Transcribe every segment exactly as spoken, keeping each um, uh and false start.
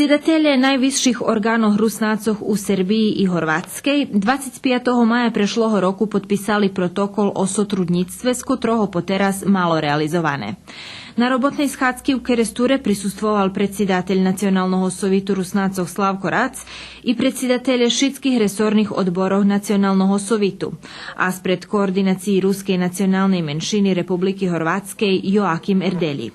Председателє найвисших орґанох Руснацох у Сербиї и Горватскей двацец пятого мая прешлого року подписали протокол о сотруднїцтве, з котрого потераз мало реализоване. На роботней схадзки у Керестуре присуствовал предсидатель Националного совиту Руснацох Славко Рац и предсидателє шицких ресорних одборох Националного совиту, а спред Координациї рускей националней меншини Републики Горватскей Йоаким Ерделї.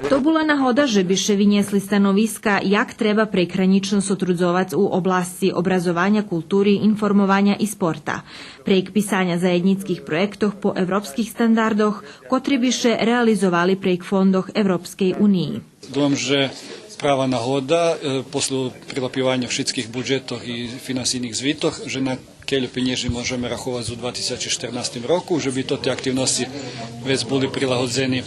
То була нагода же би ше винєсли становиска як треба прейґгранїчно сотрудзовац у обласци образованя, култури, информованя и спорта, прейґ писаня заєднїцких проєктох по европских стандардох, котри би ше реализовали прейґ фондох Европскей униї. Думам же права нагода, е, после прилапйованя шицких буджетох и финансийних звитох, же на кельо пенєжи можеме раховац у два тисячи штернастим року, же би тоти активносци вец були прилагодзени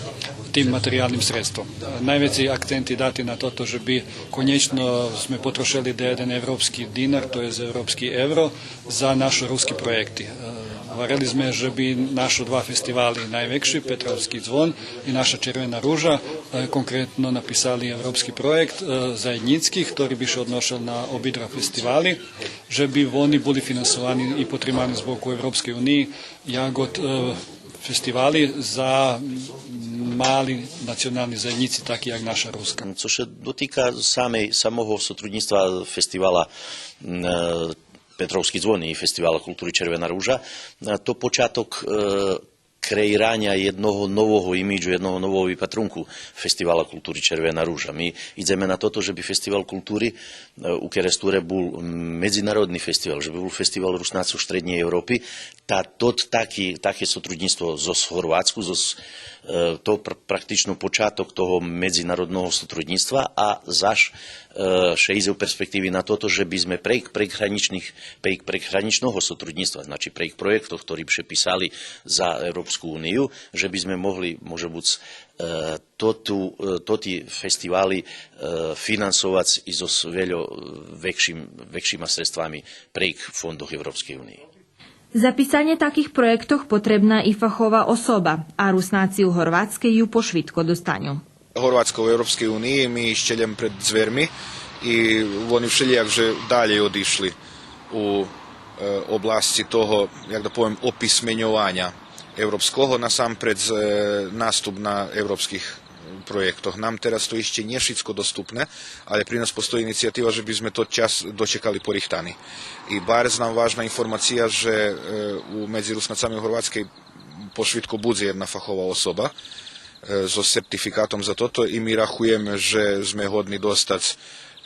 тим материялним средством. Найвецей акценти дати на тото же би конєчно зме потрошели даєден европски динар, то єст европски евро, за нашо руски проєкти. Е, гварели зме же би нашо два фестивали найвекши, Петровски дзвон и Наша червена ружа, е, конкретно написали европски проєкт, е, заєднїцки, хтори би ше одношел на обидва фестивали, же би вони були финансовани и потримани з боку Европскей униї, як од, е, фестивали за мали национални заєднїци, таки як наша руска. Цо ше дотика самей, самого сотруднїцтва фестивала, м, е, Петровски дзвон и фестивала култури Червена ружа, е, то початок, е, креираня єдного нового имиджу, єдного нового випатрунку фестивала култури Червена ружа. Ми идземе на тото же би фестивал култури, е, у Керестуре бул медзинародни фестивал, же би бул фестивал Руснацох штреднєй Европи. Та тот таки, таке сотруднїцтво зоз Горватску, зоз, е, то пр-, практично початок того медзинародного сотруднїцтва, а заш, е, ше идзе у перспективи на тото же би зме прейґ, прейґгранїчних, прейґ, прейґгранїчного сотруднїцтва, значи прейґ проєктох, хтори би ше писали за Европску унию, же би зме могли, може буц, е, тоту, е, тоти фестивали, е, финансовац и зоз вельо, е, векшим, векшима средствами прейґ фондох Европскей униї. За писанє таких проєктох потребна и фахова особа, а Руснаци у Горватскей ю пошвидко достаню. Горватска у Европскей униї, ми ище лєм пред дзвєрми и вони вшелїяк же далєй одишли у, е, обласци того, як да повем, описменьованя европского, насампредз, е, наступ на европских проєктох. Нам тераз то ище нє шицко доступне, але при нас постої инициятива же би зме тот час дочекали порихтани. И барз нам важна информация же, е, у, медзи Руснацами у Горватскей пошвидко будзе єдна фахова особа, е, зоз сертификатом за тото и ми рахуєме же зме годни достац,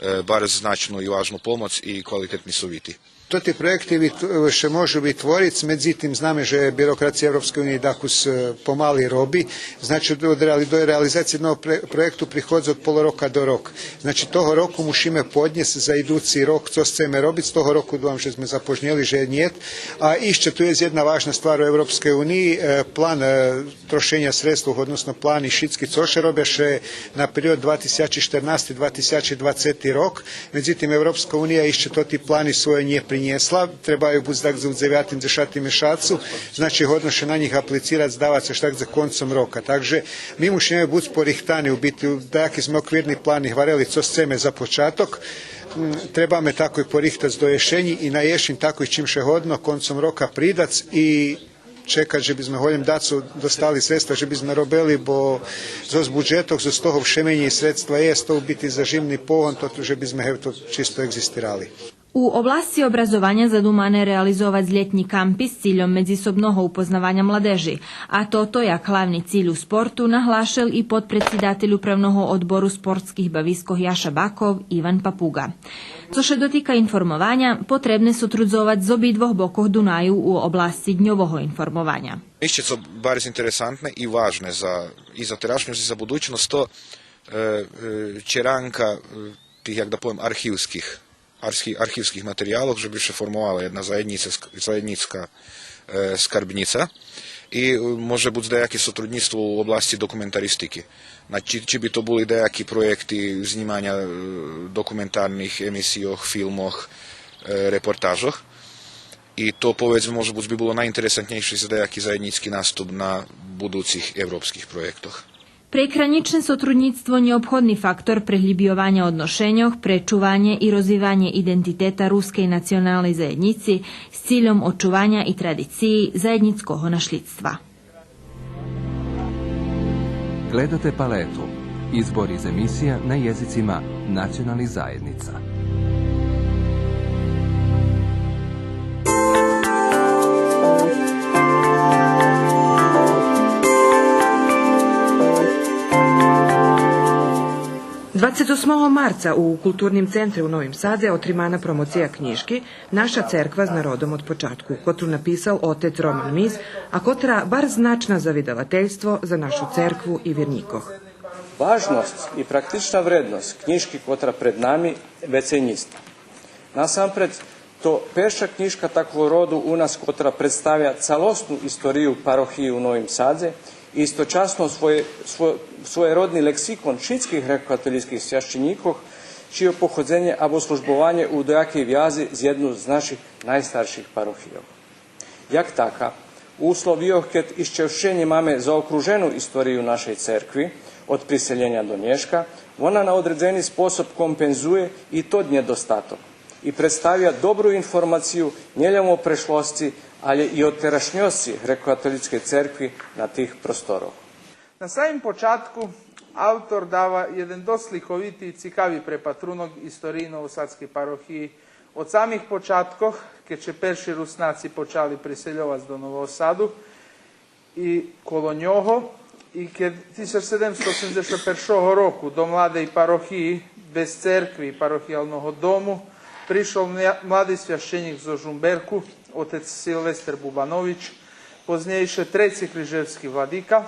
е, барз значну и важну помоц и квалитетни совити. Тоти проєкти вит-, ше можу витвориц, медзитим знаме же бирокрация Европскей униї дакус, е, помали роби. Значи, до реали-, до реализациї єдного пре-, проєкту приходзи од пол рока до рок. Значи, того року мушиме поднєсц за идуци рок цо сцеме робиц. Того року думам же зме запожнєли, же нєт. А ище ту єст єдна важна ствар у Европскей униї, е, план, е, трошеня средствох, односно плани шицки цо ше робя ше на период два тисячи штернасти, два тисячи двацети рок. Медзитим, Европска уния ище тоти плани свойо нє принєсла, требаю буц так за у дзевятим, дзешатим мешацу, значи годно ше на нїх аплицирац, здава ше так за концом рока. Так же ми мушиме буц порихтани, у бити, даяки зме оквирни плани гварели цо сцеме за початок. М, требаме такой порихтац до єшенї и на єшень такой чим ше годно концом рока придац и чекац же би зме голєм дацо достали средства же би зме робели, бо зоз буджетох, зоз того вше менєй средства єст, то у бити за жимни погон, то ту же би зме гевто чисто еґзистирали. У обласци образованя задумане реализовац лєтнї кампи з цильом медзисобного упознаваня младежи, а тото як главни циль у спорту наглашел и подпредсидатель Управного одбору спортских бавискох Яша Баков Иван Папуґа. Цо ше дотика информованя, потребне сотрудзовац з обидвох бокох Дунаю у обласци дньового информованя. Ище цо барз интересантне и важне за, и за терашньосц, и за будучносц, то, е, е, черанка, е, тих, як да повем, архивских, архи-, архивских материялох, же би ше формовала єдна заєднїца ск-, заєднїцка, е, скарбнїца. И, е, може буц даяке сотруднїцтво у обласци документаристики. Значи, чи би то були даяки проєкти знїманя, е, документарних емисийох, филмох, е, репортажох. И то, поведзме, може буц би було найинтересантнєйше за даяки заєднїцки наступ на будуцих европских проєктох. Прекранїчне сотруднїцтво нєобходни фактор преглїбйованя одношеньох, пре чуванє и розвиванє идентитета рускей националней заєднїци з цильом очуваня и традициї заєднїцкого нашлїдства. Gledate Paletu, izbor iz emisija na jezicima nacionalnih zajednica. Двацец осмого марца у Културним центре у Новим Садзе отримана промоция кнїжки Наша церква з народом од початку, котру написал отец Роман Мис, а котра барз значна за видавательство, за нашу церкву и вирнїкох. Важносц и практична вредносц кнїжки котра пред нами вецей нїзна. Насампред, то перша кнїжка такого роду у нас котра представя цалосну историю парохиї у Новим Садзе и источасно своє-, сво-, своєродни лексикон шицких грекокатолїцких священїкох, чийо походзенє або службованє у доякей вязи з єдну з наших найстарших парохийох. Як така, у условийох кед ище вше нємаме заокружену историю нашей церкви од приселєня до нєшка, вона на одредзени способ компензує и тот нєдостаток и представя добру информацию нє лєм о прешлосци, алє и о терашньосци грекокатолїцкей церкви на тих просторох. На самим початку автор дава єден досц сликовити и цикави препатрунок историї Новосадскей парохиї. Од самих початкох, кед ше перши Руснаци почали присельовац до Нового Саду и коло нього, и кед тисяч седемсто осемдзешат першого року до младей парохиї, без церкви и парохиялного дому, пришол мля-, млади священїк зоз Жумберку, отец Силвестер Бубанович, познєйше треци крижевски владика,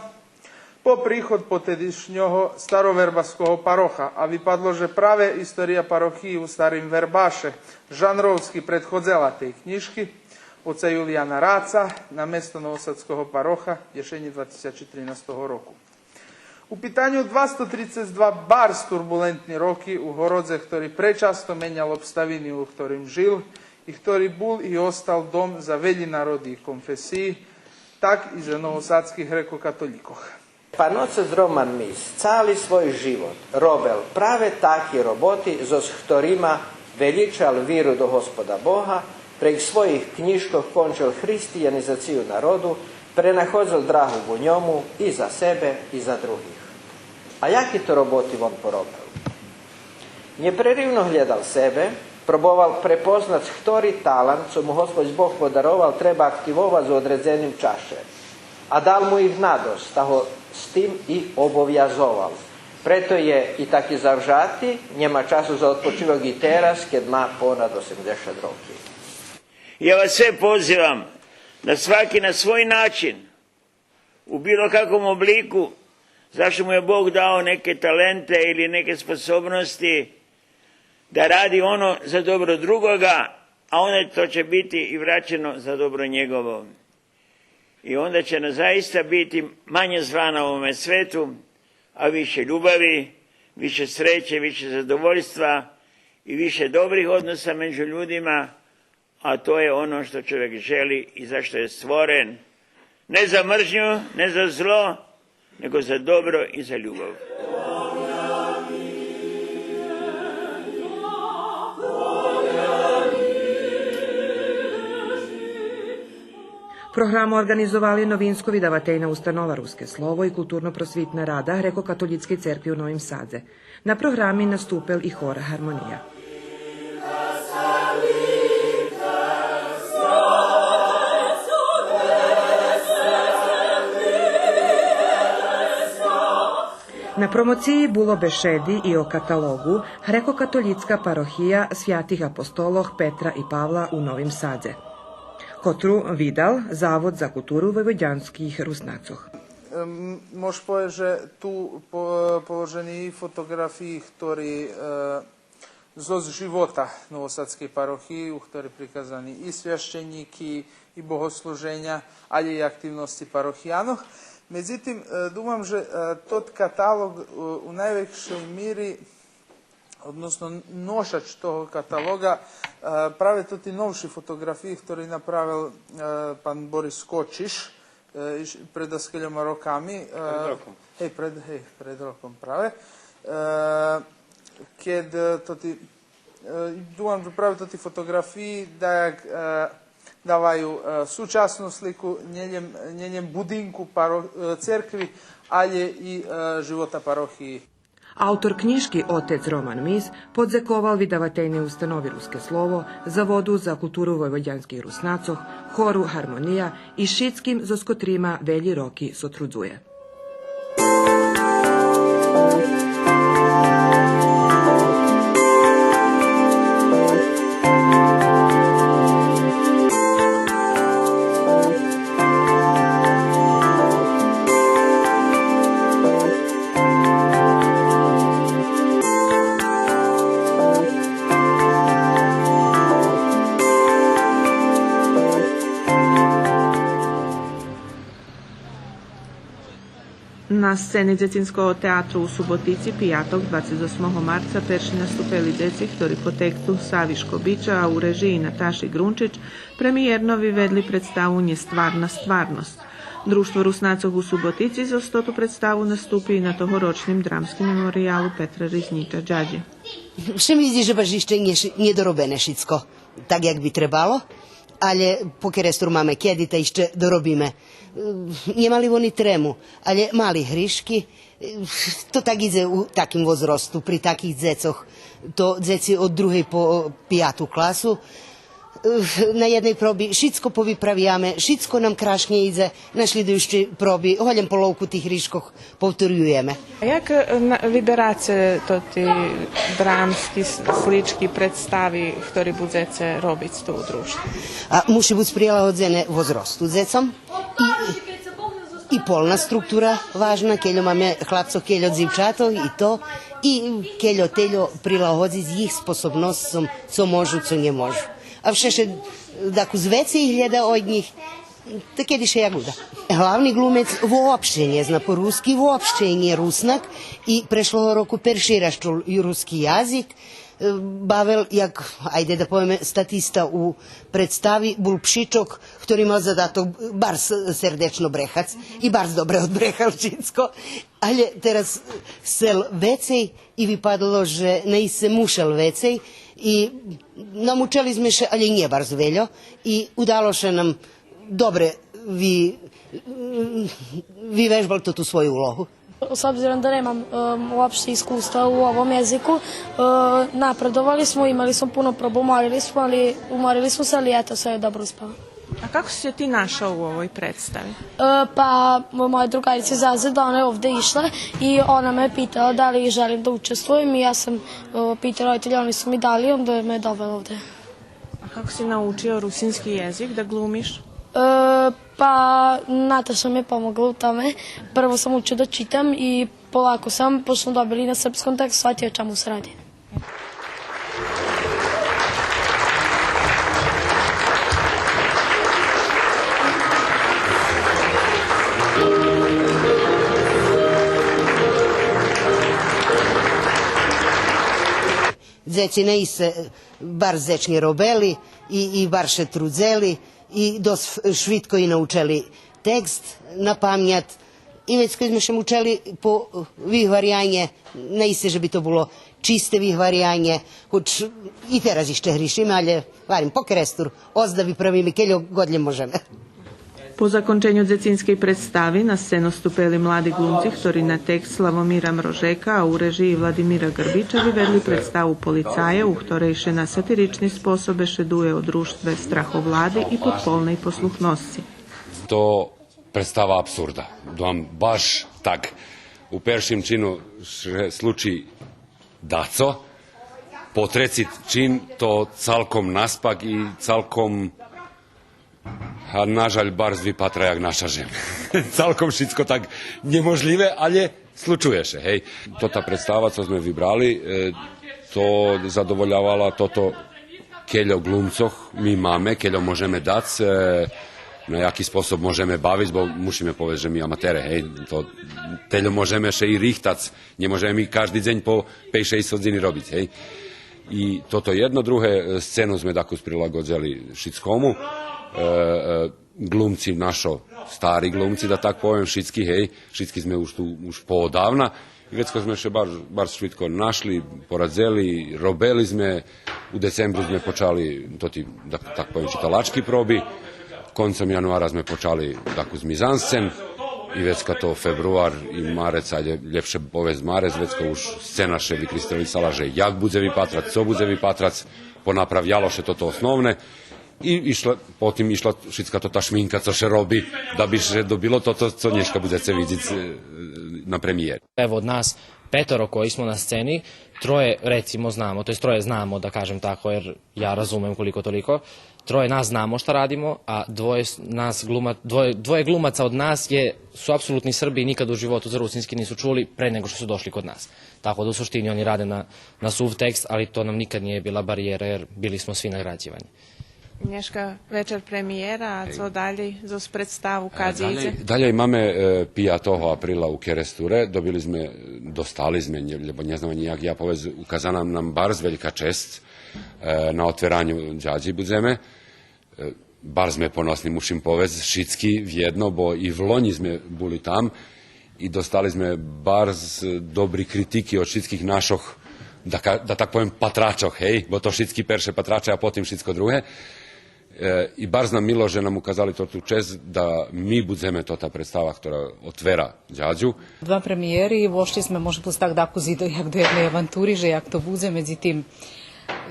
по приход потедишнього старовербаского пароха, а випадло же праве история парохиї у Старим Вербаше жанровски предходзела тей кнїжки, оца Юлияна Раца, на место новосадского пароха, єшенї два тисячи тринастого року. У питаню двасто трицец два барз турбулентни роки у городзе, хтори пречасто менял обставини у хторим жил и хтори бул и остал дом за велї народи и конфесиї, так и за новосадских грекокатолїкох. Пан отец Роман Мис цали свой живот робел праве таки роботи зоз хторима велїчал виру до Господа Бога, прейґ своїх кнїжкох кончел християнизацию народу, пренаходзел драгу во ньому и за себе, и за других. А яки то роботи вон поробел? Нєпреривно глєдал себе, пробовал препознац хтори талант, цо му Господь Бог подаровал, треба активовац у одредзеним чаше. А дал му их надосц, та го з тим и обовязовал. Прето є и таки завжати, нєма часу за одпочивок и тераз, кед ма понад осемдзешат роки. Я вас све позивам да сваки на свой начин, у било каквом облику, зашто му є Бог дао неке таленте или неке способности, да ради оно за добро другога, а онда то ће бити и враћено за добро његово. И онда ће нам заиста бити мање зла на овоме свету, а више љубави, више среће, више задовољства и више добрих односа међу људима, a to je ono što čovjek želi i za što je stvoren. Ne za mržnju, ne za zlo, nego za dobro i za ljubav. Програму орґанизовали Новинско-видавательна установа Руске слово и Културно-просвитна рада Грекокатолїцкей церкви у Новим Садзе. На програми наступел и хор Гармония. На промоциї було бешеди и о каталоґу Грекокатолїцка парохия святих апостолох Петра и Павла у Новим Садзе, котру видал Завод за културу войводянских Руснацох. Ем, мож повесц же ту по-, положени и фотоґрафиї хтори, е, зоз живота Новосадскей парохиї, у хтори приказани и священїки, и богослуженя, алє и активносци парохиянох. Медзитим, е, думам же, е, тот каталоґ, е, у найвекшей мири, односно ношач того каталоґа, е, праве тоти новши фотоґрафиї хтори направел, е, пан Борис Кочиш, Е, и ш-, пред даскельома роками, е, Пред роком. Гей, пред, гей, пред роком праве. Е, кед, е, тоти, е, думам же праве тоти фотоґрафиї даяк, е, даваю, е, сучасну слику нє лєм, нє лєм будинку паро-, е, церкви, алє и, е, живота парохиї. Автор кнїжки отец Роман Мис подзековал Видавательней установи Руске слово, Заводу за културу войводянских Руснацох, хору Гармония и шицким зоз котрима велї роки сотрудзує. На сцени Дзецинского театру у Суботици пияток, двацец осмого марца, перши наступели дзеци хтори под тексту Сави Шкобича, а у режиї Наташи Ґрунчич, премиєрно виведли представу Нєстварна стварносц. Дружтво Руснацох у Суботици зоз тоту представу наступи и на тогорочним Драмским мемориялу Петра Ризнїча Дядї. Вше ми видзи же баш ище нє ши-, нє доробене шицко так як би требало, алє по Керестур маме кеди, та ище доробиме. Е, нє мали вони трему, алє мали гришки. Е, то так идзе у таким возросту, при таких дзецох. То дзеци од другей по пияту класу. Е, на єдней проби шицко повиправяме, шицко нам крашнє идзе, на шлїдуюцей проби голєм половку тих гришкох повторюєме. А як, е, на-, вибераце тоти драмски с-, слички, представи, хтори будзеце робиц ту у дружтве? А муши буц прилагодзене возросту дзецом и, и полна структура важна, кельо маме хлапцох, кельо дзивчатох и то, и кельо-тельо прилагодзиц їх способносцом, цо можу, цо нє можу. А вше ше дакус вецей глєда од нїх, та кеди ше як уда. Главни ґлумец вообще нє зна по руски, вообще нє Руснак. И прешлого року перши раз чул и руски язик, е, бавел як, айде да повеме, статиста у представи, бул Пшичок, хтори мал задаток барз сердечно брехац. И барз добре одбрехал шицко. Алє тераз сцел вецей и випадало же наисце мушел вецей. И намучели зме ше, алє нє барз вельо. И удало ше нам добре ви-, вивежбал тоту свою улогу. S obzirom da nemam, em, uopšte iskustva u ovom jeziku, e, napredovali smo, imali smo puno proba, umorili smo, ali umorili smo se, ali eto, sve je dobro ispalo. A kako si se ti našao u ovoj predstavi? E, pa, mo-, moja drugarica iz razreda, ona je ovde išla i ona me je pitala da li želim da učestvujem i ja sam, e, pitala roditelja, oni su mi dali, onda me je dovela ovde. A kako si naučio rusinski jezik da glumiš? E, pa, Nataša mi je pomogla u tome. Prvo sam učio da čitam i polako sam, pošto smo dobili na srpskom tekstu, shvatio o čemu se radi. Дзеци наисце барз дзечнє робели и, и барз ше трудзели и досц швидко и научели текст на памят. И вецка зме ше мучели по вигварянє, наисце же би то було чисте вигварянє, хоч и тераз ище гришиме, алє, гварим, по Керестур, озда виправиме кельо год лєм можеме. По законченю дзецинскей представи на сцену ступели млади ґлумци хтори на текст Славомира Мрожека, а у режиї Владимира Ґрбича виведли представу Полицаї, у хторей ше на сатирични способ бешедує о дружтве страховлади и подполней послухносци. То представа апсурда. Думам, баш так. У першим чину ше случи дацо, по треци чин то цалком наспак и цалком, а, нажаль, барз випатра як наша жема. Цалком шицко так нєможлїве, алє случує ше, гей. Тота представа цо зме вибрали, е, то задоволявала тото кельо ґлумцох ми маме, кельо можеме дац, е, на яки способ можеме бавиц, бо мушиме повесц же ми аматере, гей, то тельо можеме ше и рихтац, нє можеме ми кажди дзень по пейц-шейсц годзини робиц, гей. И тото єдно, друге, е, сцену зме дакус прилагодзели шицкому. Е, е, глумци нашо, стари глумци, да так повем, шицки, гей, шицки зме уж ту, уж поодавна. И вецка зме ше барз, барз швидко нашли, порадзели, робели зме. У децембру зме почали тоти, да так повем, читалачки проби. Концом януара зме почали дакус мизансцен. И вецка то фебруар и марец, а лє-, лєпше повесц марец, вецка уж сцена ше викристалисала же як будзе випатрац, цо будзе випатрац, понаправяло ше тото основне. И ишла, потим ишла шицка тота шминка цо ше роби, да би ше добило тото цо нєшка будзеце видзиц, е, на премиєри. Ево, од нас петоро кои смо на сцени, троє, рецимо, знамо, то єст троє знамо, да кажем тако, јер ја разумем колико толико, троє нас знамо шта радимо, а двоє с-, нас глума-, двоє, двоє глумаца од нас је, су апсолутни Срби и никад у животу за русински нису чули пре него што су дошли код нас. Тако да у суштини они раде на, на сув текст, али то нам никад није била бариєра, јер били смо сви награђивани. Нєшка вечер премиєра, а цо далєй зоз представу, кадзи идзе? Далєй, далєй маме, е, пиятого априла у Керестуре, добили зме, достали зме, нє-, лєбо нє знам нїяк я повесц, указана нам барз велька чесц, е, на отвераню Дядї будземе. Е, барз зме поносни, мушим повесц, шицки вєдно, бо и влонї зме були там и достали зме барз добри критики од шицких нашох, да ка-, да так повем, патрачох, гей, бо то шицки перше патраче, а потим шицко друге. Е, и барз нам мило же нам указали тоту чесц да ми будземе тота представа котра отвера Дядю. Два премиєри, вошли зме, може буц, так дакус и до, як до єдней авантури, же як то будзе, медзитим,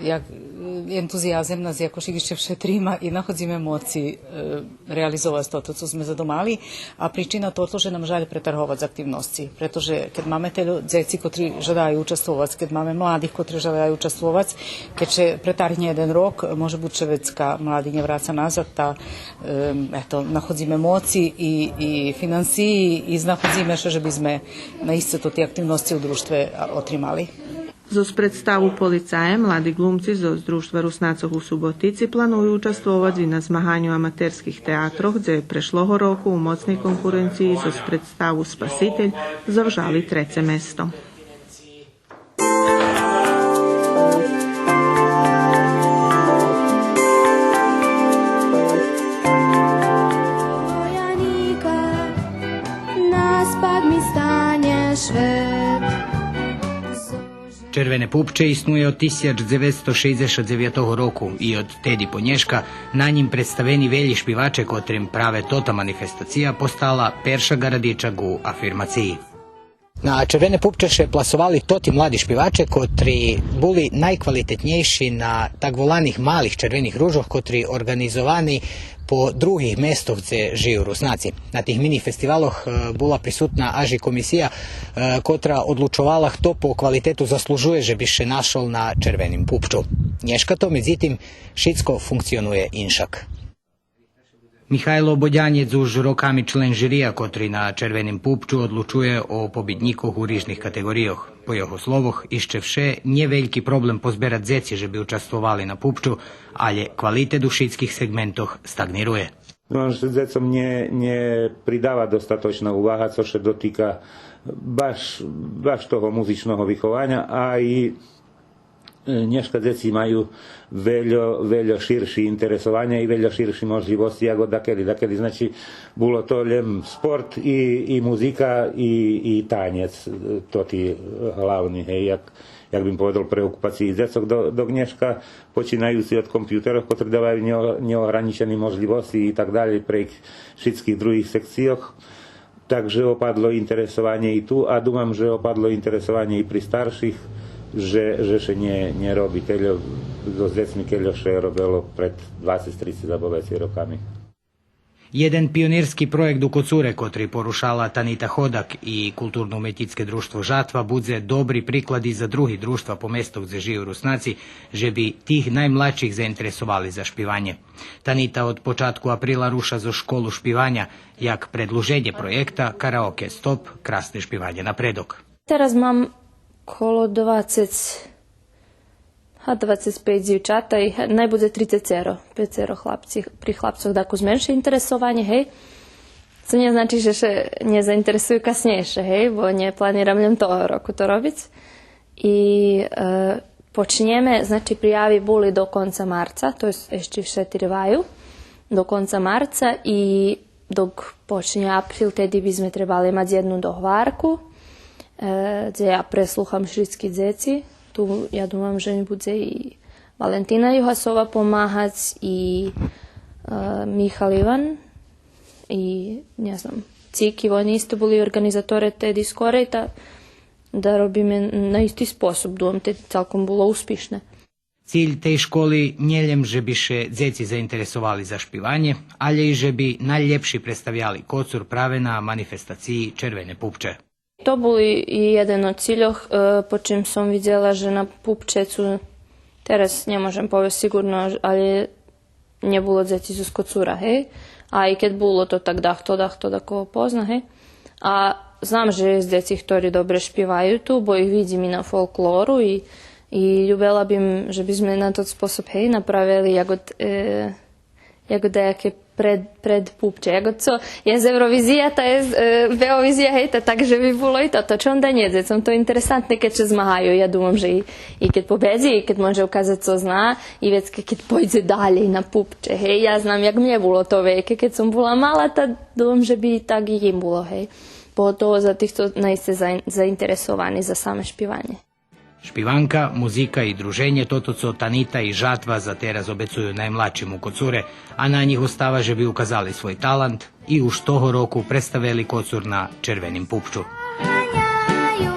як, е, ентузиязем нас якошик ище вше трима и находзиме моци, е, реализовац тото цо зме задумали, а причина тото же нам жаль претарговац активносци, прето же кед маме тельо дзеци котри жадаю участвовац, кед маме младих котри жадаю участвовац, кед ше претаргнє єден рок, може буц ше вецка млади нє враца назад, та, ем, ето, находзиме моци и, и финансиї и знаходзиме ше же би зме наисце тоти активносци у дружтве, а, отримали. Зоз представу Полицаї млади глумци зоз Дружтва Руснацох у Суботици планую участвовац и на змаганю аматерских театрох, дзе прешлого року у моцней конкуренциї зоз представу Спаситель завжали треце место. Червене пупче иснує од тисяч дзеветсто шейдзешат дзевятого року и од теди по нєшка на нїм представени велї шпиваче, котрим праве тота манифестация постала перша ґарадича ґу афирмациї. На Червене пупче ше пласовали тоти млади шпиваче котри були найквалитетнєйши на так воланих малих червених ружох, котри орґанизовани по других местох дзе жию Руснаци. На тих мини-фестивалох, е, була присутна аж и комисия, е, котра одлучовала хто по квалитету заслужує же би ше нашол на Червеним пупчу. Нєшка то, медзитим, шицко функционує иншак. Михайло Бодянєц уж роками член жирия, котри на Червеним пупчу одлучує о побиднїкох у рижних катеґорийох. По його словох, ище вше нє вельки проблем позберац дзеци же би участвовали на пупчу, алє квалитет у шицких сегментох стаґнирує. Думам же дзецом нє, нє придава достаточна увага, цо ше дотика баш, баш того музичного вихованя, а и Е, нєшка дзеци маю вельо, вельо ширши интересованя и вельо ширши можлївосци яко дакеди. Дакеди, значи, було то лєм спорт и, и музика и, и танєц, е, тоти главни, гей, як, як бим поведол, преокупациї дзецох до, до нєшка, починаюци од компютерох, котри даваю нє-, нєоґранїчени можлївосци и так далєй, прейґ шицких других секцийох. Так же опадло интересованє и ту, а думам же опадло интересованє и при старших, же, же ше нє, нє роби тельо зоз дзецми, кельо ше робело пред двацец, трицец або вецей роками. Єден пионирски проєкт у Коцуре, котри порушала Танита Ходак и Културно-уметнїцке дружтво Жатва, будзе добри приклад и за други дружтва по местох дзе жию Руснаци, же би тих наймладших заинтересовали за шпиванє. Танита од початку априла руша зоз школу шпиваня, як предлуженє проєкта Караоке Стоп, красне шпиванє напредок. Тераз мам коло двацец, а, двацец пейц дзивчата и, га, най будзе трицецеро, пецеро хлапци, при хлапцох дакус менше интересованє, гей. Цо нє значи же ше нє заинтересую каснєйше, гей, бо нє планирам лєм того року то робиц. И, е, Почнєме, значи, прияви були до конца марца, то єст ище вше триваю, до конца марца и док почнє април, теди би зме требали мац єдну догварку, е, дзе я преслухам шицки дзеци. Ту я думам же ми будзе и Валентина Югасова помагац, и, е, Михал Иван, и, нє знам, Цики, вони исто були орґанизаторе теди скорей, та да робиме на исти способ, думам, теди цалком було успишне. Циль тей школи нє лєм же би ше дзеци заинтересовали за шпиванє, алє и же би найлєпши представяли Коцур праве на манифестациї Червене пупче. То бул и єден од цильох, е, по чим сом видзела же на Пупче цу, тераз нє можем повесц сиґурно, алє нє було дзеци зоз Коцура, гей. А и кед було, то так дахто, дахто дакого позна, гей. А знам же єст дзеци хтори добре шпиваю ту, бо их видзим и на фолклору и, и любела бим же би зме на тот способ, гей, направели як од, е, як даяке пред, пред Пупче. Як од цо єст Евровизия, та єст, е, Беовизия, гей, та так же би було и тото. Чом да нє, дзецом то интересантне кед ше змагаю. Я думам же и, и кед победзи, и кед може указац цо зна, и вецка кед пойдзе далєй на Пупче, гей, я знам як мнє було то вейке, кед сом була мала, та думам же би и так и їм було, гей. Поготово за тих цо наисце за-, заинтересовани за саме шпиванє. Шпиванка, музика и друженє, тото цо Танита и Жатва за тераз обецую наймладшим у Коцуре, а на нїх остава же би указали свой талант и уж того року представели Коцур на Червеним Пупчу. Ганяю,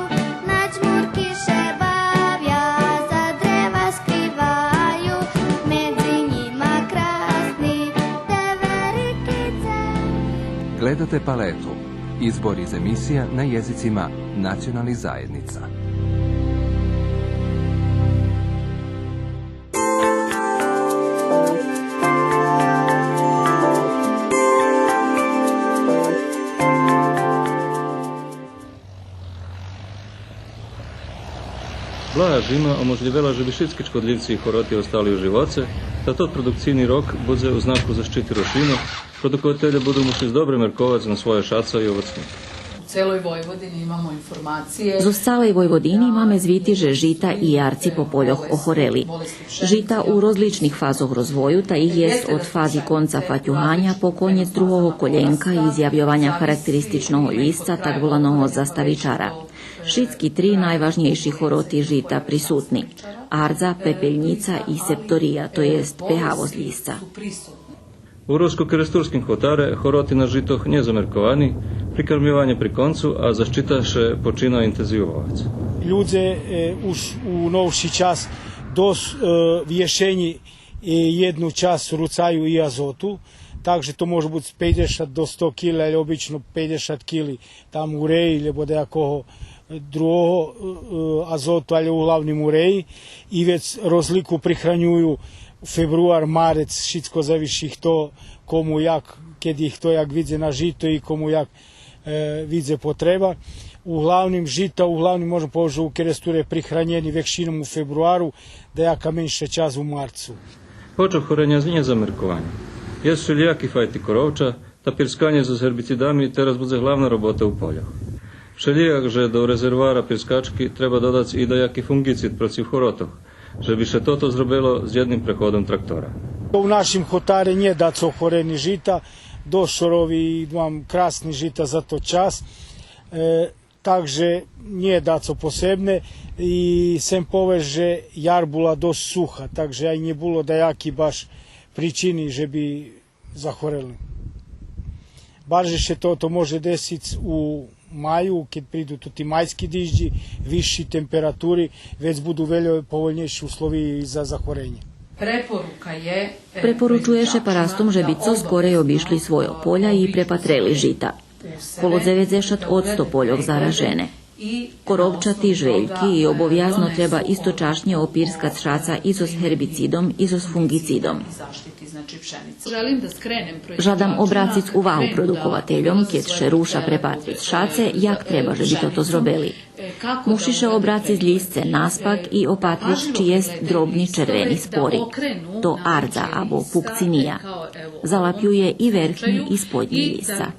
на чмурки ше бавя, за древа скриваю, медзи нїма красни, да велики дзелї. Gledate Paletu, izbor iz emisija na jezicima nacionalnih zajednica. Блага жима оможлївела же би шицки чкодлївци и хороти остали у живоце, та тот продукцийни рок будзе у знаку защити рошлїнох. Продукователє буду мушлїц добре мерковац на свойо шаца и овоцнїк. У целой Войводини имамо информације. Зоз цалей Войводини маме звити же жита и ярци по польох охорели. Жита у розличних фазох розвою, та их єст од фази конца фатюганя по конєц другого колєнка и зявйованя характеристичного лїсца, так воланого заставичара. Шицки три найважнєйши хороти жита присутни: ардза, пепельнїца и септория, то єст пегавосц лїсца. У Руско-Керестурским хотаре хороти на житох нє замерковани, прикармйованє при концу, а защита ше почина интензивовац. Людзе, е, уж у новши час досц, е, в єшенї, е, єдну часц руцаю и азоту, так же то може буц пейдзешат до сто кили, алє обично пейдзешат кили там уреї, лєбо даякого другого, е, е, азоту, алє углавним уреї. И вец розлику прихранюю фебруар, марец, шицко завиши хто кому як, кед и хто як видзи на жито и кому як, е, видзи потреба. Углавним жита, углавним можем повесц же у Керестуре прихранєни векшином у фебруару, даяка менша часц у марцу. Почок хореня нє замерковани. Єст вшелїяки файти коровча, та пирсканє зоз гербицидами тераз будзе главна робота у польох. Вшелїяк же до резервоара пирскачки треба додац и даяки фунґицид процив хоротох, же би ше тото зробело з єдним преходом трактора. У нашим хотаре нє дацо хорени жита, досц шорови и мам красни жита за тот час. Е, так же нє дацо посебне и сцем повесц же яр була досц суха, так же ай нє було даяки баш причини же би захорели. Барже ше тото може десиц у маю, кед приду тути майски диждзи, висши температури, вец буду вельо повольнєйши условия и за захоренє. Препоручує ше парастом же би цо скорей обишли свойо поля и препатрели жита. Коло дзеведзешат одсто польох заражене. Коровча тиж вельки и обовязно треба источашнє опирскац шаца и зоз гербицидом и зоз фунґицидом. Жадам обрациц увагу продуковательом, кед ше руша препатриц шаце, як треба же би тото зробели. Муши ше обрациц лїсце наспак и опатриц чи єст дробни червени спори. То ардза або пукциния. Залапює и верхнї и споднї лїсца.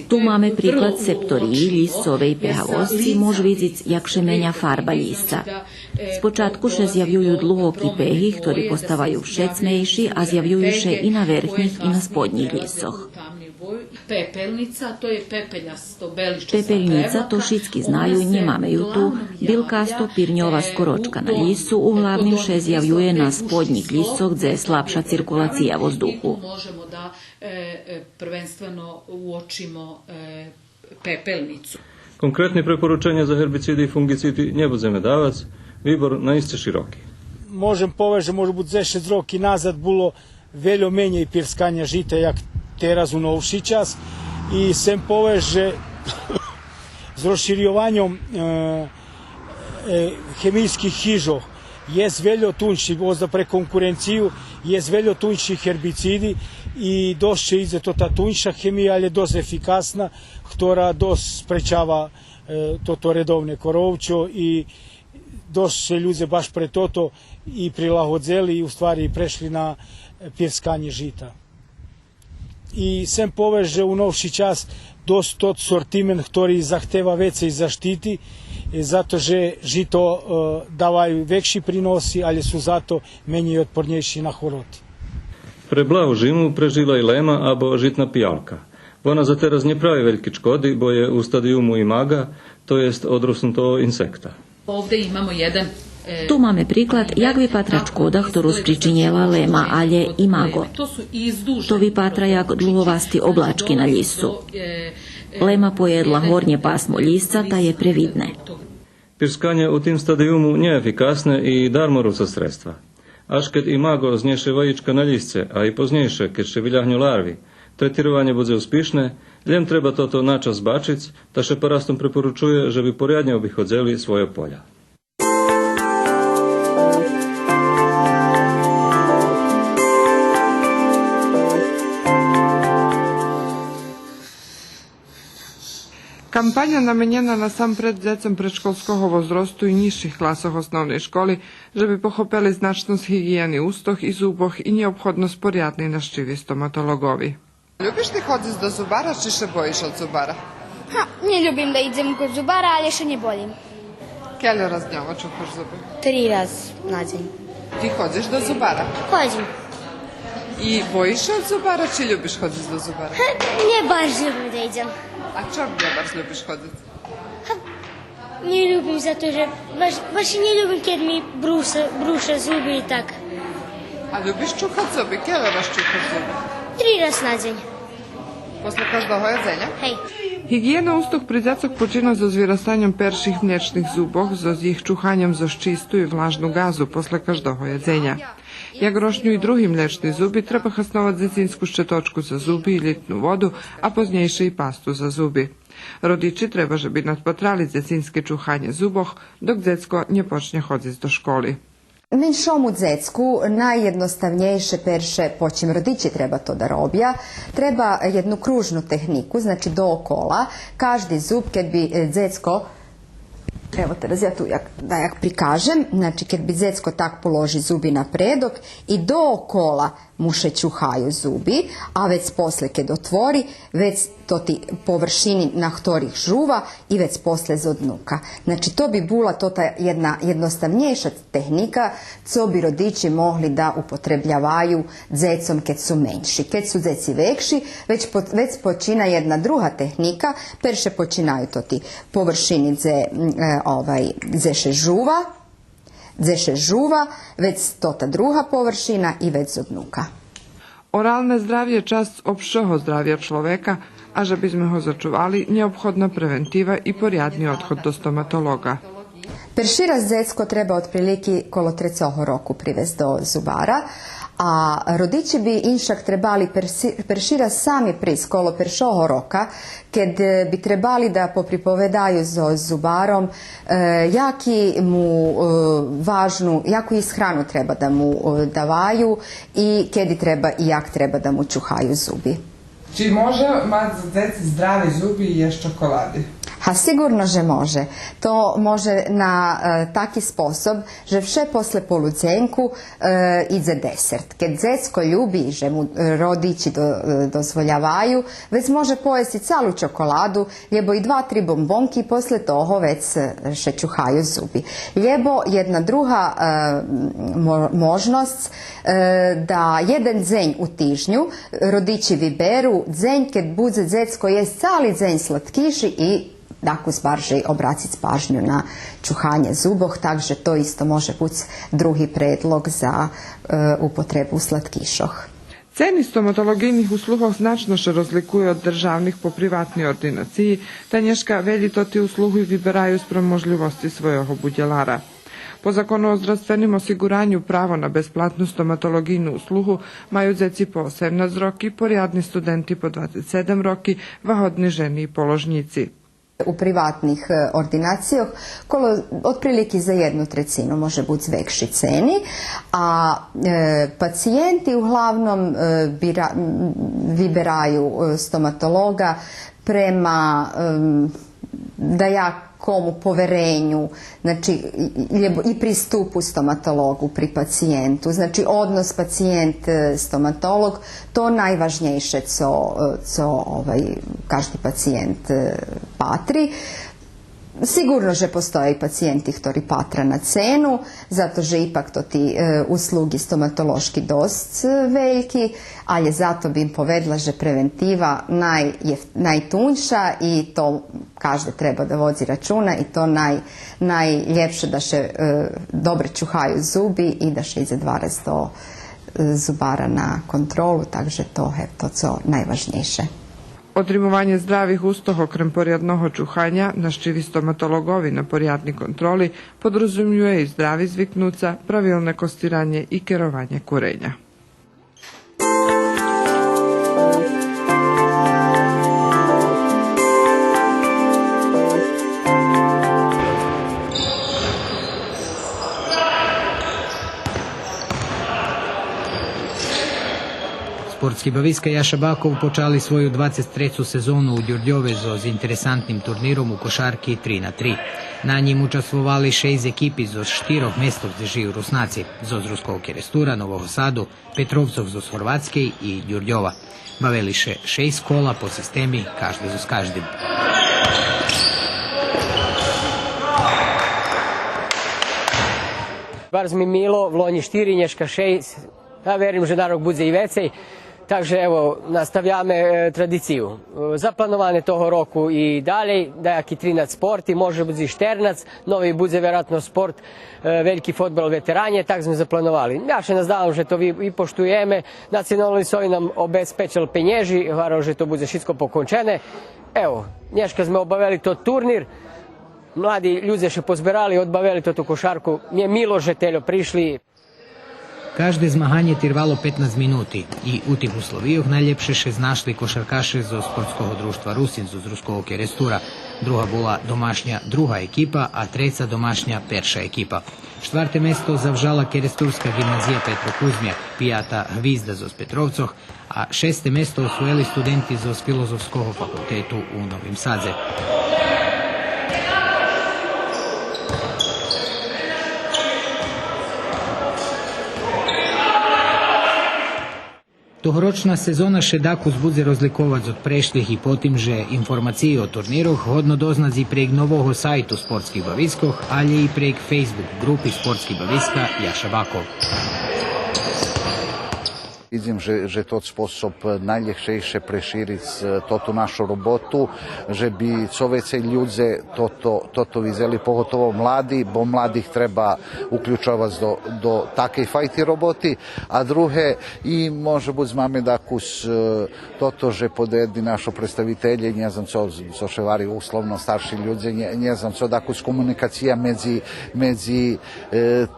Ту маме приклад септориї лїсцовей пегавосци, мож видзиц як ше меня фарба лїсца. Спочатку ше зявюю длугоки пеги, хтори поставаю вше цмейши, а зявюю ше и на верхнїх и на споднїх лїсцох. Пепельница, то є пепелясто беличасто. Пепельница, то шицки знаю, нємаме ю ту. Билкасто пирньова скорочка на лїсцу углавним ше зявює на споднїх лїсцох, дзе є слабша циркулация воздуху. Можемо да, е, е, првенствено уочимо, е, пепельницу. Конкретни препорученя за гербициди и фунґициди нє будземе давац, вибор наисце широки. Можем повесц же, може буц, дзешец роки назад було вельо менєй пирсканя жита як тераз у новши час. И сцем повесц же з розширйованьом, е, е, хемийских хижох єст вельо тунши, озда пре конкуренцию, єст вельо тунши гербициди и досц ше идзе тота тунша хемия, алє досц ефикасна, хтора досц спречава, е, тото редовне коровчо и досц ше людзе баш пре тото и прилагодзели и у ствари прешли на, е, пирсканє жита. И сцем повесц же у новши час досц тот сортимент хтори захтева вецей заштити, е, зато же жито, е, даваю векши приноси, алє су зато менєй отпорнєйши на хвороти. Пре благу жиму прежила и лема або житна пиялка. Вона за тераз нє прави вельки чкоди, бо є у стадиюму имаґа, то єст одроснутого инсекта. Овде имамо єден, е, Ту маме приклад як випатра чкода хтору спричинєла лема, алє имаґо. То випатра як длуговасти облачки на лїсцу. Лема поєдла горнє пасмо лїсца та є превидне. Пирсканє у тим стадиюму нє ефикасне и дарморуца средства. Аж кед имаґо знєше ваїчка на лїсце, а и познєйше, кед ше вилягню ларви, третированє будзе успишне, лєм треба тото на час бачиц, та ше парастом препоручує же би поряднє обиходзели свойо поля. Кампаня наменєна насампред дзецом предшколского возросту и нїзших класох основней школи, же би похопели значносц гиґиєни устох и зубох и нєобходносц порядней нащиви стоматолоґови. Любиш ти ходзиц до зубара, чи ше боїш од зубара? Га, нє любим да идзем код зубара, алє ше нє боїм. Кельо раз дньово чухаш зуби? Три раз на дзень. Ти ходзиш до зубара? Ходзим. И боїш ше од зубара, чи любиш ходзиц до зубара? Га, нє баш любим да идзем. А чом нє баш любиш ходзиц? Га, нє любим, зато же баш, баш нє любим кед ми бруша, бруша зуби и так. А любиш чухац зуби? Кельо раз чухаш зуби? Три раз на дзень. После каждого єдзеня? Гей. Гиґиєна устох при дзецох почина зоз вирастаньом перших млєчних зубох, зоз їх чуханьом зоз чисту и влажну ґазу после каждого єдзеня. Як рошню и други млєчни зуби, треба хасновац дзецинску щеточку за зуби и лїтну воду, а познєйше и пасту за зуби. Родичи треба же би надпатрали дзецинске чуханє зубох, док дзецко нє почнє ходзиц до школи. Меншому дзецку найєдноставнєйше перше, по чим родичи треба то да робя, треба єдну кружну технику, значи доокола, кажди зуб, кед би, е, дзецко, ево тераз я ту як, да як прикажем, значи кед би дзецко так положи зуби на предок и доокола му ше чухаю зуби, а вец после кед отвори, вец тоти површини на хторих жува и вец после зоднука. Значи, то би була тота єдна єдноставнєйша техника, цо би родичи могли да употребяваю дзецом кед су менши. Кед су дзеци векши, вец по-, вец почина єдна друга техника, перше починаю тоти површини дзе, м, е, овай, дзе ше жува, дзе ше жува, вец тота друга површина и вец зоднука. Оралне здравє часц обшого здравя чловека, а же би зме го зачували, нєобходна превентива и порядни одход до стоматолоґа. Перши раз дзецко треба отприлики коло трецого року привесц до зубара, а родичи би иншак требали перши, перши раз сами присц коло першого рока, кед, е, би требали да поприповедаю зоз зубаром, е, яки му, е, важну, яку исхрану треба да му, е, даваю и кеди треба и як треба да му чухаю зуби. Чи може мац дзец здрави зуби и єсц чоколади? Га, сиґурно же може. То може на, е, таки способ же вше после полудзенку, е, идзе десерт. Кед дзецко люби, же му, е, родичи до-, е, дозволяваю, вец може поєсц и цалу чоколаду, лєбо и два-три бомбонки, после того вец, е, ше чухаю зуби. Лєбо єдна друга, е, мо-, можносц, е, да єден дзень у тижню родичи виберу дзень кед будзе дзецко єсц цали дзень сладкиши и дакус баржей обрациц пажню на чуханє зубох, так же то исто може буц други предлог за, е, употребу сладкишох. Цени стоматолоґийних услугох значно ше розликую од державних по приватни ординациї, та нєшка велї тоти услуги вибераю спрам можлївосци свойого будєлара. По закону о здравственим осиґураню право на безплатну стоматолоґийну услугу маю дзеци по осемнац роки, порядни студенти по двацец седем роки, вагодни жени и положнїци. У приватних, е, ординацийох коло, отприлики за єдну трецину може буц векши цени, а, е, пациєнти углавном, е, бира-, м, вибераю, е, стоматолоґа према, ем, даякому повереню, значи, и, и, и приступу стоматолоґу при пациєнту. Значи, однос пациєнт, е, стоматолоґ, то найважнєйше цо, е, цо, овай, кажди пациєнт, е, патри. Сиґурно же постое и пациєнти хтори патра на цену, зато же ипак тоти, е, услуги стоматолошки досц, е, вельки, алє зато бим поведла же превентива най-, найтуньша и то кажде треба да водзи рачуна и то най-, найлєпше да ше, е, добре чухаю зуби и да ше идзе два раз до, е, зубара на контролу, так же то, гевто, цо найважнєйше. Отримованє здравих устох окрем порядного чуханя, нащиви стоматолоґови на порядни контроли, подрозумює и здрави звикнуца, правилне костиранє и керованє куреня. Спортски бависка Яша Баков почали свою двацец трецу сезону у Дюрдьове зоз интересантним турниром у кошарки три на три. На нїм участвовали шейсц екипи зоз штирох местох дзе жию Руснаци, зоз Руского Керестура, Нового Саду, Петровцох зоз Горватскей и Дюрдьова. Бавели ше шейсц кола по системи кажде зоз каждим. Барз ми мило, влонї штири, нєшка шейсц. Я верим же на рок будзе и вецей. Так же, ево, наставяме, е, традицию. Е, заплановане того року и далєй, даяки тринац спорти, може буц и штернац, нови будзе вероятно спорт, е, вельки фодбал ветеранє, так зме заплановали. Я ше наздавам же то ви-, випоштуєме. Национални союз нам обезпечел пенєжи, гварел же то будзе шицко покончене. Ево, нєшка зме обавели тот турнир. Млади людзе ше позберали, одбавели тоту кошарку. Мнє мило же тельо пришли. Кажде змаганє тирвало петнац минути и у тих условийох найлєпше ше знашли кошаркаше зоз Спортского дружтва Русин зоз Руского Керестура. Друга була домашня друга екипа, а треца домашня перша екипа. Штварте место завжала Керестурска ґимназия Петро Кузмяк, пията Гвизда зоз Петровцох, а шесте место освоєли студенти зоз Филозофского факултету у Новим Садзе. Тогорочна сезона ше дакус будзе розликовац од прешлих и по тим же информациї о турнирох годно дознац и прейґ нового сайту Спортских бавискох, алє и прейґ Facebook ґрупи Спортски бависка Яша Баков. Видзим же, же тот способ найлєгшейше прешириц, е, тоту нашу роботу, же би цо вецей людзе тото, тото видзели, поготово млади, бо младих треба уключовац до, до такей файти роботи. А друге, и може буц маме дакус, е, тото же подоєдни нашо представителє, нє знам цо, цо ше гвари условно старши людзе, нє, нє знам цо, дакус комуникация медзи, медзи, е,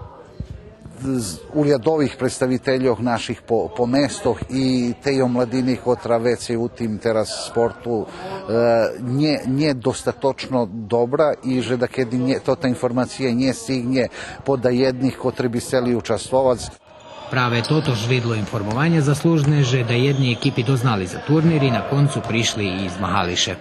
з-, урядових представительох наших по, по местох и тей омладини котра вецей у тим тераз спорту, е, нє, нє достаточно добра и же дакеди нє, тота информация нє стигнє по даєдних котри би сцели участвовац. Праве тото жридло информованя заслужне же даєдни екипи дознали за турнир и на концу пришли и змагали ше.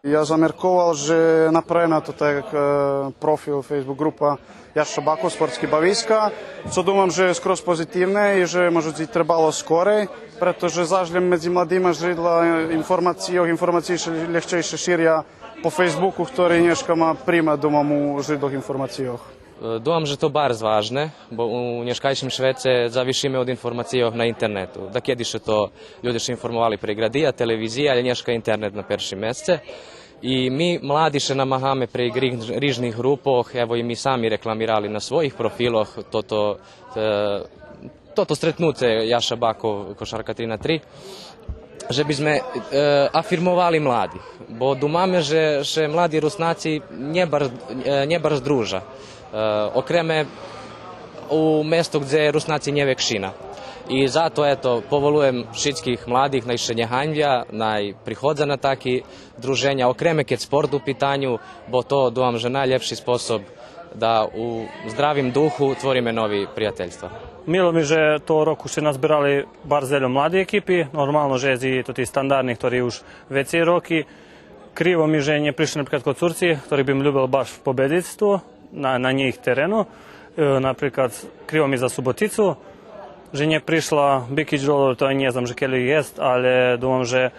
Я замерковал же направена тота як, е, профил, Facebook ґрупа Яша Баков, спортски бависка, цо думам же є скроз позитивне и же може би требало скорей, прето же заш лєм медзи младима жридла информацийох, информациї ше лєгчейше ширя по Фейсбуку, хтори нєшка ма примат, думам, у жридлох информацийох. Е, думам же то барз важне, бо у нєшкайшим швеце завишиме од информацийох на интернету. Дакеди ше то людзе ше информовали прейґ радия, телевизиї, алє нєшка интернет на першим месце. И ми, млади, ше намагаме прейґ риж-, рижних ґрупох, ево и ми сами рекламирали на своїх профилох тото, е, тото стретнуце Яша Баков, Кошарка три на три, же би зме, е, афирмовали младих, бо думаме же, же млади Руснаци нє барз, е, нє барз дружа, е, окреме у место дзе Руснаци нє векшина. И зато, ето, поволуєм шицких младих, най ше нє ганьбя, най приходза на таки друженя, окреме кед спорт у питаню, бо то, думам же, найлєпши способ да у здравим духу твориме нови приятельства. Мило ми же того року ше назберали барз вельо млади екипи, нормално же єст и тоти стандардни, хтори уж вецей роки. Криво ми же нє пришли, наприклад, Коцурци, хторих бим любел баш победзиц ту, на, на нїх терену. Е, наприклад, криво ми за Суботицу, же нє пришла Бикич Долор, то нє знам же кельо єст, алє думам же,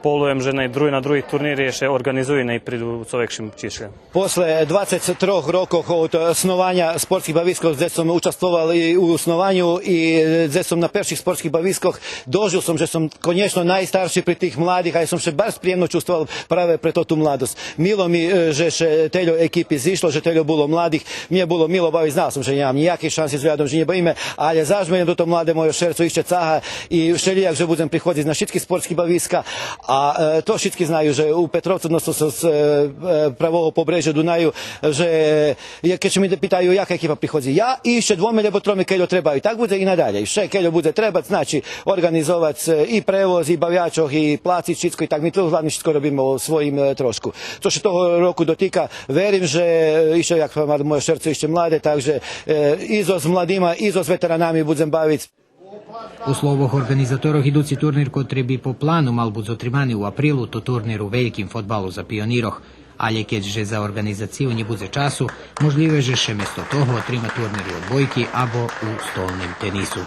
полуєм же на други, на други турнири ше орґанизую, най приду у цо векшим чишлє. После двацец трох рокох од основаня спортских бавискох, дзе сом участвовал и у основаню, и дзе сом на перших спортских бавискох, дожил сом же сом конєчно найстарши при тих младих, а я сом ше барз приємно чувствовал праве пре тоту младосц. Мило ми, е, же ше тельо екипи зишло, же тельо було младих. Мнє було мило бавиц, знал сом же нємам нїякей шанси з оглядом же нє бавиме, алє заш ме тото младе мойо шерцо ище цага и вшелїяк же будзем приходзиц на шицки спортски бависка. А, е, то шицки знаю же у Петровцу, односно з, з, е, е, правого побрежа Дунаю, же, е, кед ше ме питаю яка екипа приходзи, я и ище двоме лєбо троме кельо треба, и так будзе и надалєй. Вше кельо будзе требац, значи, орґанизовац, е, и превоз, и бавячох, и плациц шицко, и так ми ту главне шицко робиме о своїм, е, трошку. Цо ше того року дотика, верим же, е, ище, як гварим, мойо шерцо ище младе, так же, е, и зоз младима, и зоз ветеранами будзем бавиц. По словох орґанизаторох, идуци турнир, котри би по плану мал буц отримани у априлу, то турнир у вельким фодбалу за пионирох. Алє кед же за орґанизацию нє будзе часу, можлїве же ше место того отрима турнир у одбойки або у столним тенису.